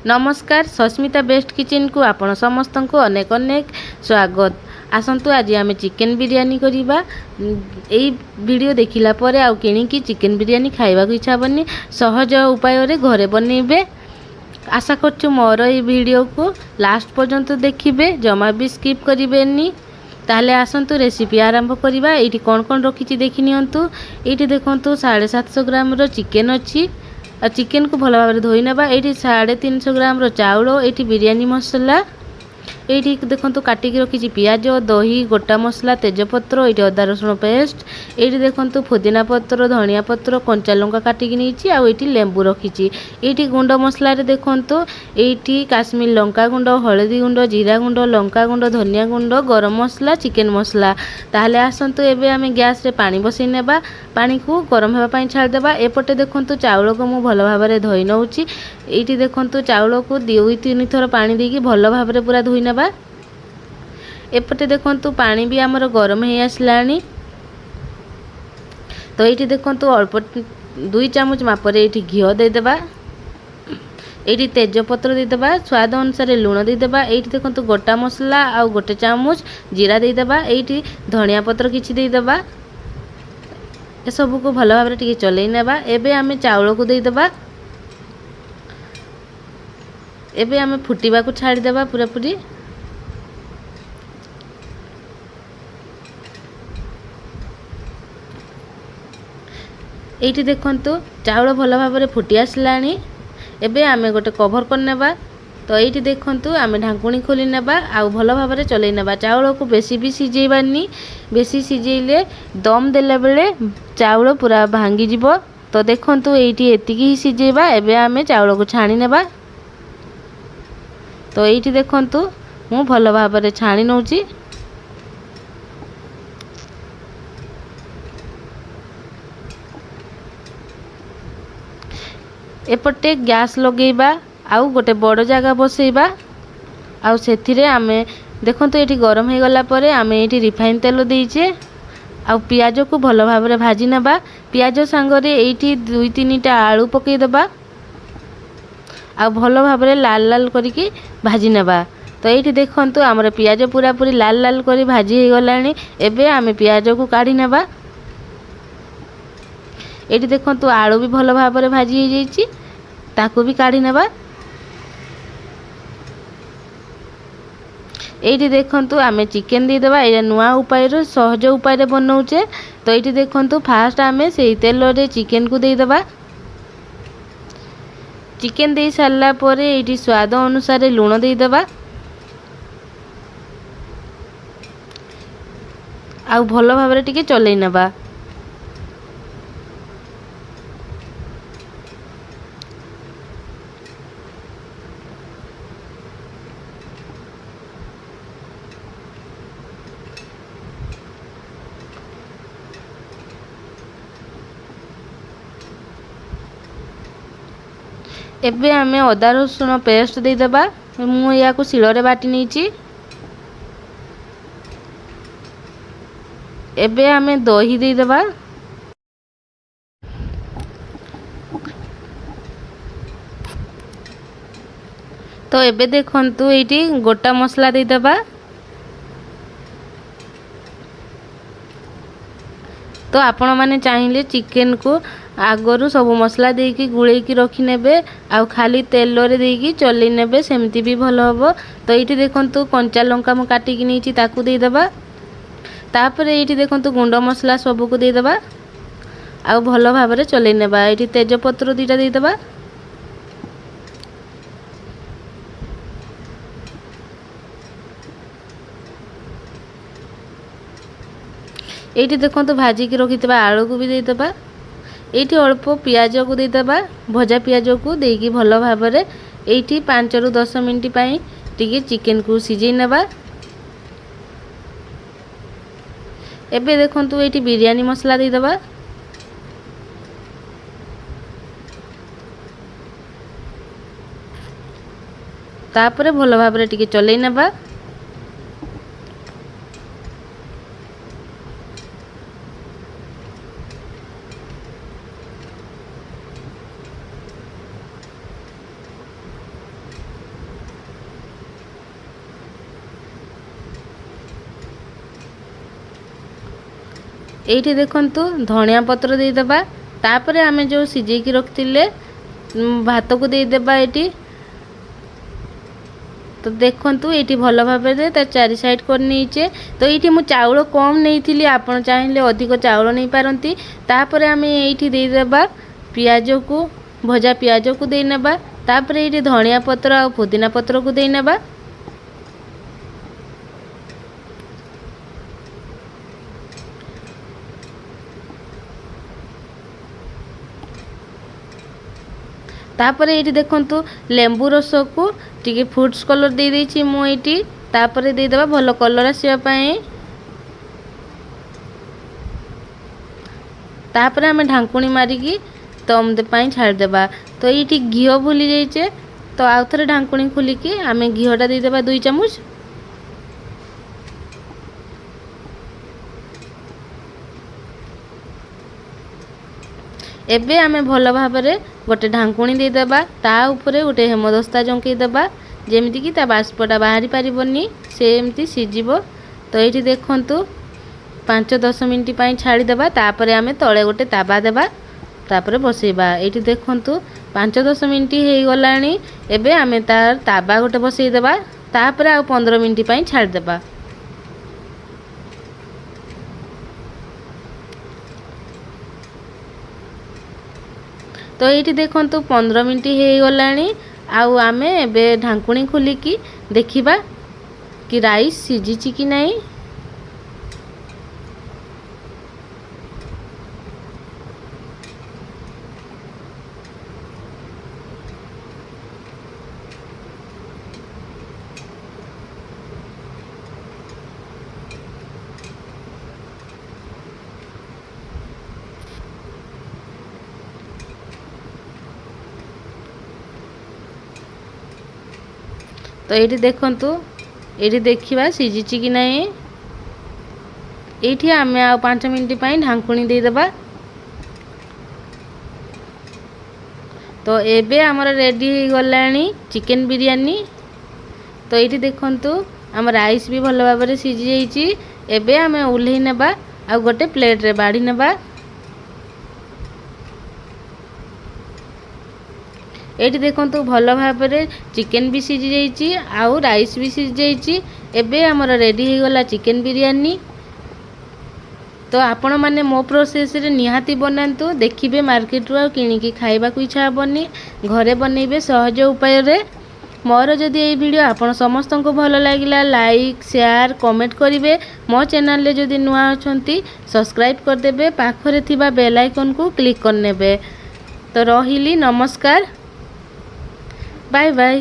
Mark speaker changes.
Speaker 1: ନମସ୍କାର, ସସ୍ମିତା ବେଷ୍ଟ କିଚେନକୁ ଆପଣ ସମସ୍ତଙ୍କୁ ଅନେକ ଅନେକ ସ୍ୱାଗତ। ଆସନ୍ତୁ, ଆଜି ଆମେ ଚିକେନ ବିରିୟାନୀ କରିବା। ଏଇ ଭିଡ଼ିଓ ଦେଖିଲା ପରେ ଆଉ କିଣିକି ଚିକେନ ବିରିୟାନୀ ଖାଇବାକୁ ଇଚ୍ଛା ହେବନି। ସହଜ ଉପାୟରେ ଘରେ ବନେଇବେ। ଆଶା କରୁଛୁ ମୋର ଏଇ ଭିଡ଼ିଓକୁ ଲାଷ୍ଟ ପର୍ଯ୍ୟନ୍ତ ଦେଖିବେ, ଜମା ବି ସ୍କିପ୍ କରିବେନି। ତାହେଲେ ଆସନ୍ତୁ, ରେସିପି ଆରମ୍ଭ କରିବା। ଏଇଠି କ'ଣ କ'ଣ ରଖିଛି ଦେଖି ନିଅନ୍ତୁ। ଏଇଠି ଦେଖନ୍ତୁ, 750 ଗ୍ରାମର ଚିକେନ୍ ଅଛି ଆଉ ଚିକେନକୁ ଭଲ ଭାବରେ ଧୋଇ ନେବା। ଏଇଠି 350 ଗ୍ରାମର ଚାଉଳ, ଏଇଠି ବିରିୟାନୀ ମସଲା, ଏଇଠି ଦେଖନ୍ତୁ କାଟିକି ରଖିଛି ପିଆଜ, ଦହି, ଗୋଟା ମସଲା, ତେଜପତ୍ର, ଏଇଠି ଅଦା ରସୁଣ ପେଷ୍ଟ, ଏଇଠି ଦେଖନ୍ତୁ ପୁଦିନା ପତ୍ର, ଧନିଆ ପତ୍ର, କଞ୍ଚା ଲଙ୍କା କାଟିକି ନେଇଛି ଆଉ ଏଇଠି ଲେମ୍ବୁ ରଖିଛି। ଏଇଠି ଗୁଣ୍ଡ ମସଲାରେ ଦେଖନ୍ତୁ, ଏଇଠି କାଶ୍ମୀର ଲଙ୍କା ଗୁଣ୍ଡ, ହଳଦୀ ଗୁଣ୍ଡ, ଜିରା ଗୁଣ୍ଡ, ଲଙ୍କା ଗୁଣ୍ଡ, ଧନିଆ ଗୁଣ୍ଡ, ଗରମ ମସଲା, ଚିକେନ ମସଲା। ତାହେଲେ ଆସନ୍ତୁ, ଏବେ ଆମେ ଗ୍ୟାସରେ ପାଣି ବସେଇ ନେବା। ପାଣିକୁ ଗରମ ହେବା ପାଇଁ ଛାଡ଼ିଦେବା। ଏପଟେ ଦେଖନ୍ତୁ, ଚାଉଳକୁ ମୁଁ ଭଲ ଭାବରେ ଧୋଇ ନେଉଛି। ଏଇଠି ଦେଖନ୍ତୁ, ଚାଉଳକୁ 2-3 ଥର ପାଣି ଦେଇକି ଭଲ ଭାବରେ ପୁରା ଧୋଇ ନେବା। ଏପଟେ ଦେଖନ୍ତୁ, ପାଣି ବି ଆମର ଗରମ ହେଇ ଆସିଲାଣି। ତ ଏଇଠି ଦେଖନ୍ତୁ, ଅଳ୍ପ 2 ଚାମଚ ମାପରେ ଏଇଠି ଘିଅ ଦେଇଦେବା। ଏଇଠି ତେଜପତ୍ର ଦେଇଦେବା, ସ୍ୱାଦ ଅନୁସାରେ ଲୁଣ ଦେଇଦେବା। ଏଇଠି ଦେଖନ୍ତୁ, ଗୋଟା ମସଲା ଆଉ 1 ଚାମଚ ଜିରା ଦେଇଦେବା। ଏଇଠି ଧନିଆ ପତ୍ର କିଛି ଦେଇଦେବା। ଏସବୁକୁ ଭଲ ଭାବରେ ଟିକେ ଚଲେଇ ନେବା। ଏବେ ଆମେ ଚାଉଳକୁ ଦେଇଦେବା। ଏବେ ଆମେ ଫୁଟିବାକୁ ଛାଡ଼ିଦେବା ପୁରାପୁରି। ଏଇଠି ଦେଖନ୍ତୁ, ଚାଉଳ ଭଲ ଭାବରେ ଫୁଟି ଆସିଲାଣି। ଏବେ ଆମେ ଗୋଟେ କଭର୍ କରିନେବା। ତ ଏଇଠି ଦେଖନ୍ତୁ, ଆମେ ଢାଙ୍କୁଣୀ ଖୋଲି ନେବା ଆଉ ଭଲ ଭାବରେ ଚଲେଇ ନେବା। ଚାଉଳକୁ ବେଶୀ ବି ସିଝେଇବାନି। ବେଶୀ ସିଝେଇଲେ ଦମ୍ ଦେଲା ବେଳେ ଚାଉଳ ପୁରା ଭାଙ୍ଗିଯିବ। ତ ଦେଖନ୍ତୁ, ଏଇଠି ଏତିକି ହିଁ ସିଝେଇବା। ଏବେ ଆମେ ଚାଉଳକୁ ଛାଣି ନେବା। ତ ଏଇଠି ଦେଖନ୍ତୁ, ମୁଁ ଭଲ ଭାବରେ ଛାଣି ନେଉଛି। ଏପଟେ ଗ୍ୟାସ୍ ଲଗେଇବା ଆଉ ଗୋଟେ ବଡ଼ ଜାଗା ବସେଇବା। ଆଉ ସେଥିରେ ଆମେ ଦେଖନ୍ତୁ, ଏଇଠି ଗରମ ହେଇଗଲା ପରେ ଆମେ ଏଇଠି ରିଫାଇନ୍ ତେଲ ଦେଇଛେ ଆଉ ପିଆଜକୁ ଭଲ ଭାବରେ ଭାଜି ନେବା। ପିଆଜ ସାଙ୍ଗରେ ଏଇଠି 2-3ଟା ଆଳୁ ପକାଇଦେବା ଆଉ ଭଲ ଭାବରେ ଲାଲ ଲାଲ କରିକି ଭାଜି ନେବା। ତ ଏଇଠି ଦେଖନ୍ତୁ, ଆମର ପିଆଜ ପୁରାପୁରି ଲାଲ ଲାଲ କରି ଭାଜି ହେଇଗଲାଣି। ଏବେ ଆମେ ପିଆଜକୁ କାଢ଼ି ନେବା। ଏଇଠି ଦେଖନ୍ତୁ, ଆଳୁ ବି ଭଲ ଭାବରେ ଭାଜି ହେଇଯାଇଛି, ତାକୁ ବି କାଢ଼ି ନେବା। ଏଇଠି ଦେଖନ୍ତୁ, ଆମେ ଚିକେନ୍ ଦେଇଦେବା। ଏଇଟା ନୂଆ ଉପାୟରେ, ସହଜ ଉପାୟରେ ବନଉଛେ। ତ ଏଇଠି ଦେଖନ୍ତୁ, ଫାଷ୍ଟ ଆମେ ସେଇ ତେଲରେ ଚିକେନକୁ ଦେଇଦେବା। ଚିକେନ୍ ଦେଇ ସାରିଲା ପରେ ଏଇଠି ସ୍ୱାଦ ଅନୁସାରେ ଲୁଣ ଦେଇଦେବା ଆଉ ଭଲ ଭାବରେ ଟିକେ ଚଲେଇ ନେବା। ଏବେ ଆମେ ଅଦା ରସୁଣ ପେଷ୍ଟ ଦେଇଦେବା। ମୁଁ ଏହାକୁ ଶିଳରେ ବାଟି ନେଇଛି। ଏବେ ଆମେ ଦହି ଦେଇଦେବା। ତ ଏବେ ଦେଖନ୍ତୁ, ଏଇଠି ଗୋଟା ମସଲା ଦେଇଦେବା। ତ ଆପଣମାନେ ଚାହିଁଲେ ଚିକେନକୁ ଆଗରୁ ସବୁ ମସଲା ଦେଇକି ଗୋଳେଇକି ରଖିନେବେ ଆଉ ଖାଲି ତେଲରେ ଦେଇକି ଚଲେଇ ନେବେ, ସେମିତି ବି ଭଲ ହେବ। ତ ଏଇଠି ଦେଖନ୍ତୁ, କଞ୍ଚା ଲଙ୍କା ମୁଁ କାଟିକି ନେଇଛି, ତାକୁ ଦେଇଦେବା। ତାପରେ ଏଇଠି ଦେଖନ୍ତୁ, ଗୁଣ୍ଡ ମସଲା ସବୁକୁ ଦେଇଦେବା ଆଉ ଭଲ ଭାବରେ ଚଲେଇ ନେବା। ଏଇଠି ତେଜପତ୍ର 2ଟା ଦେଇଦେବା। ଏଇଠି ଦେଖନ୍ତୁ, ଭାଜିକି ରଖିଥିବା ଆଳୁକୁ ବି ଦେଇଦେବା। ଏଇଠି ଅଳ୍ପ ପିଆଜକୁ ଦେଇଦେବା। ଭଜା ପିଆଜକୁ ଦେଇକି ଭଲ ଭାବରେ ଏଇଠି 5ରୁ 10 ମିନିଟ୍ ପାଇଁ ଟିକେ ଚିକେନକୁ ସିଝେଇ ନେବା। ଏବେ ଦେଖନ୍ତୁ, ଏଇଠି ବିରିୟାନୀ ମସଲା ଦେଇଦେବା। ତାପରେ ଭଲ ଭାବରେ ଟିକେ ଚଲେଇ ନେବା। ଏଇଠି ଦେଖନ୍ତୁ ଧଣିଆ ପତ୍ର ଦେଇଦେବା। ତାପରେ ଆମେ ଯେଉଁ ସିଝେଇକି ରଖିଥିଲେ ଭାତକୁ ଦେଇଦେବା ଏଇଠି। ତ ଦେଖନ୍ତୁ ଏଇଠି ଭଲ ଭାବରେ ତା ଚାରି ସାଇଡ଼୍ କରି ନେଇଛେ। ତ ଏଇଠି ମୁଁ ଚାଉଳ କମ୍ ନେଇଥିଲି, ଆପଣ ଚାହିଁଲେ ଅଧିକ ଚାଉଳ ନେଇପାରନ୍ତି। ତାପରେ ଆମେ ଏଇଠି ଦେଇଦେବା ପିଆଜକୁ, ଭଜା ପିଆଜକୁ ଦେଇନେବା। ତାପରେ ଏଇଠି ଧଣିଆ ପତ୍ର ଆଉ ପୁଦିନା ପତ୍ରକୁ ଦେଇନେବା। ତାପରେ ଏଇଠି ଦେଖନ୍ତୁ ଲେମ୍ବୁ ରସକୁ ଟିକେ ଫୁଡ଼୍ସ କଲର୍ ଦେଇଦେଇଛି ମୁଁ ଏଇଠି। ତାପରେ ଦେଇଦେବା ଭଲ କଲର୍ ଆସିବା ପାଇଁ। ତାପରେ ଆମେ ଢାଙ୍କୁଣୀ ମାରିକି ଦମ୍ ପାଇଁ ଛାଡ଼ିଦେବା। ତ ଏଇଠି ଘିଅ ଭୁଲି ଯାଇଛେ, ତ ଆଉ ଥରେ ଢାଙ୍କୁଣୀ ଖୋଲିକି ଆମେ ଘିଅଟା ଦେଇଦେବା 2 ଚାମଚ। ଏବେ ଆମେ ଭଲ ଭାବରେ ଗୋଟେ ଢାଙ୍କୁଣୀ ଦେଇଦେବା, ତା ଉପରେ ଗୋଟେ ହେମଦସ୍ତା ଜଙ୍କେଇ ଦେବା, ଯେମିତିକି ତା ବାଷ୍ପଟା ବାହାରି ପାରିବନି, ସେ ଏମିତି ସିଝିବ। ତ ଏଇଠି ଦେଖନ୍ତୁ 5-10 ମିନିଟ୍ ପାଇଁ ଛାଡ଼ିଦେବା। ତାପରେ ଆମେ ତଳେ ଗୋଟେ ତାୱା ଦେବା, ତାପରେ ବସେଇବା। ଏଇଠି ଦେଖନ୍ତୁ 5-10 ମିନିଟ୍ ହେଇଗଲାଣି। ଏବେ ଆମେ ତାର ତାୱା ଗୋଟେ ବସେଇଦେବା, ତାପରେ ଆଉ 15 ମିନିଟ୍ ପାଇଁ ଛାଡ଼ିଦେବା। ତ ଏଇଠି ଦେଖନ୍ତୁ 15 ମିନିଟ୍ ହେଇଗଲାଣି। ଆଉ ଆମେ ଏବେ ଢାଙ୍କୁଣୀ ଖୋଲିକି ଦେଖିବା କି ରାଇସ୍ ସିଝିଛି କି ନାହିଁ। ତ ଏଇଠି ଦେଖନ୍ତୁ, ଏଇଠି ଦେଖିବା ସିଝିଛି କି ନାହିଁ। ଏଇଠି ଆମେ ଆଉ 5 ମିନିଟ୍ ପାଇଁ ଢାଙ୍କୁଣୀ ଦେଇଦେବା। ତ ଏବେ ଆମର ରେଡ଼ି ହେଇଗଲାଣି ଚିକେନ୍ ବିରିୟାନୀ। ତ ଏଇଠି ଦେଖନ୍ତୁ ଆମ ରାଇସ୍ ବି ଭଲ ଭାବରେ ସିଝି ଯାଇଛି। ଏବେ ଆମେ ଓହ୍ଲେଇ ନେବା ଆଉ ଗୋଟେ ପ୍ଲେଟ୍ରେ ବାଢ଼ି ନେବା। ଏଇଠି ଦେଖନ୍ତୁ ଭଲ ଭାବରେ ଚିକେନ୍ ବି ସିଝି ଯାଇଛି ଆଉ ରାଇସ୍ ବି ସିଝି ଯାଇଛି। ଏବେ ଆମର ରେଡ଼ି ହେଇଗଲା ଚିକେନ୍ ବିରିୟାନୀ। ତ ଆପଣମାନେ ମୋ ପ୍ରୋସେସ୍ରେ ନିହାତି ବନାନ୍ତୁ, ଦେଖିବେ ମାର୍କେଟରୁ ଆଉ କିଣିକି ଖାଇବାକୁ ଇଚ୍ଛା ହେବନି, ଘରେ ବନେଇବେ ସହଜ ଉପାୟରେ। ମୋର ଯଦି ଏଇ ଭିଡ଼ିଓ ଆପଣ ସମସ୍ତଙ୍କୁ ଭଲ ଲାଗିଲା, ଲାଇକ୍ ସେୟାର କମେଣ୍ଟ କରିବେ। ମୋ ଚ୍ୟାନେଲରେ ଯଦି ନୂଆ ଅଛନ୍ତି ସବସ୍କ୍ରାଇବ୍ କରିଦେବେ, ପାଖରେ ଥିବା ବେଲ୍ ଆଇକନ୍କୁ କ୍ଲିକ୍ କରିନେବେ। ତ ରହିଲି, ନମସ୍କାର, ବାଏ ବାଏ।